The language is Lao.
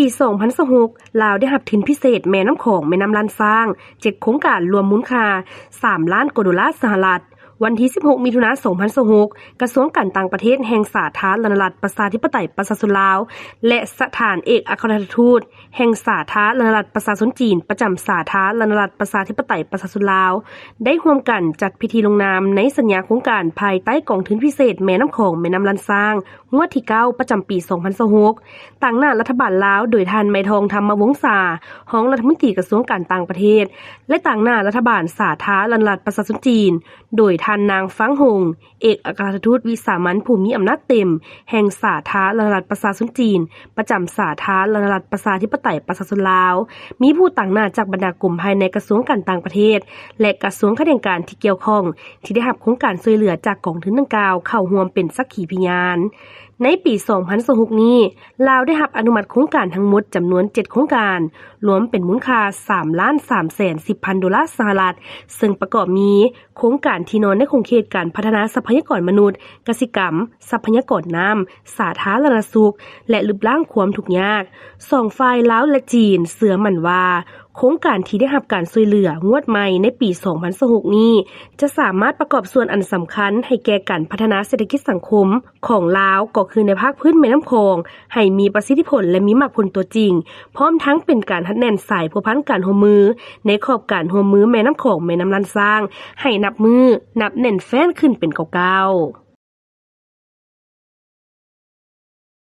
ປີສອງພັນຊາວຫົກ ລາວໄດ້ຮັບທຶນພິເສດແມ່ນ້ຳຂອງ ແມ່ນ້ຳລ້ານຊ້າງ ເຈັດໂຄງການ ລວມມູນຄ່າ ສາມລ້ານກວ່າໂດລາສະຫະລັດ. ວັນທີສິບຫົກ ມິຖຸນາ ສອງພັນຊາວຫົກ ກະຊວງການຕ່າງປະເທດແຫ່ງສາທາລະນະລັດ ປະຊາທິປະໄຕ ປະຊາຊົນລາວ ແລະ ສະຖານເອກອັກຄະລັດຖະທູດແຫ່ງສາທາລະນະລັດ ປະຊາຊົນຈີນ ປະຈຳສາທາລະນະລັດ ປະຊາທິປະໄຕ ປະຊາຊົນລາວ ໄດ້ຮ່ວມກັນຈັດພິທີລົງນາມໃນສັນຍາໂຄງການ ພາຍໃຕ້ກອງທຶນພິເສດແມ່ນ້ຳຂອງ ແມ່ນ້ຳລ້ານຊ້າງ ງວດທີເກົ້າ ປະຈຳປີສອງພັນຊາວຫົກ ຕາງໜ້າລັດຖະບານລາວ ໂດຍທ່ານ ໄມທອງ ທຳມະວົງສາ ຮອງລັດຖະມົນຕີກະຊວງການຕ່າງປະເທດ ແລະ ຕາງໜ້າລັດຖະບານສາທາລະນະລັດປະຊາຊົນຈີນ ໂດຍທ່ານນາງ ຟາງ ຫົງ ເອກອັກຄະລັດຖະທູດວິສາມັນຜູ້ມີອຳນາດເຕັມແຫ່ງສາທາລະນະລັດປະຊາຊົນຈີນ ປະຈຳສາທາລະນະລັດປະຊາທິປະໄຕປະຊາຊົນລາວ, ມີຜູ້ຕາງໜ້າຈາກບັນດາກົມພາຍໃນກະຊວງການຕ່າງປະເທດ ແລະ ກະຊວງຂະແໜງການທີ່ກ່ຽວຂ້ອງ ທີ່ໄດ້ຮັບໂຄງການຊ່ວຍເຫຼືອຈາກກອງທຶນດັ່ງກ່າວເຂົ້າຮ່ວມເປັນສັກຂີພະຍານ. ໃນປີສອງພັນຊາວຫົກນີ້ ລາວໄດ້ຮັບອະນຸມັດໂຄງການທັງໝົດຈຳນວນເຈັດໂຄງການ ລວມເປັນມູນຄ່າສາມລ້ານສາມແສນສິບພັນໂດລາສະຫະລັດ ເຊິ່ງປະກອບມີ ໂຄງການທີ່ນອນໃນຂົງເຂດການພັດທະນາຊັບພະຍາກອນມະນຸດ, ກະສິກຳ, ຊັບພະຍາກອນນ້ຳ, ສາທາລະນະສຸກ ແລະ ລຶບລ້າງຄວາມທຸກຍາກ. ສອງຝ່າຍລາວ ແລະ ຈີນ ເຊື່ອໝັ້ນວ່າ ໂຄງການທີ່ໄດ້ຮັບການຊ່ວຍເຫຼືອງວດໃໝ່ໃນປີສອງພັນຊາວຫົກນີ້ ຈະສາມາດປະກອບສ່ວນອັນສຳຄັນໃຫ້ແກ່ການພັດທະນາເສດຖະກິດສັງຄົມຂອງລາວ ກໍຄືໃນພາກພື້ນແມ່ນ້ຳຂອງ ໃຫ້ມີປະສິດທິຜົນ ແລະ ມີໝາກຜົນຕົວຈິງ, ພ້ອມທັງເປັນການຮັດແໜ້ນສາຍພົວພັນການຮ່ວມມື ໃນຂອບການຮ່ວມມືແມ່ນ້ຳຂອງ ແມ່ນ້ຳລ້ານຊ້າງ ໃຫ້ນັບມື້ນັບແໜ້ນແຟ້ນຂຶ້ນເປັນເກົ່າໆ.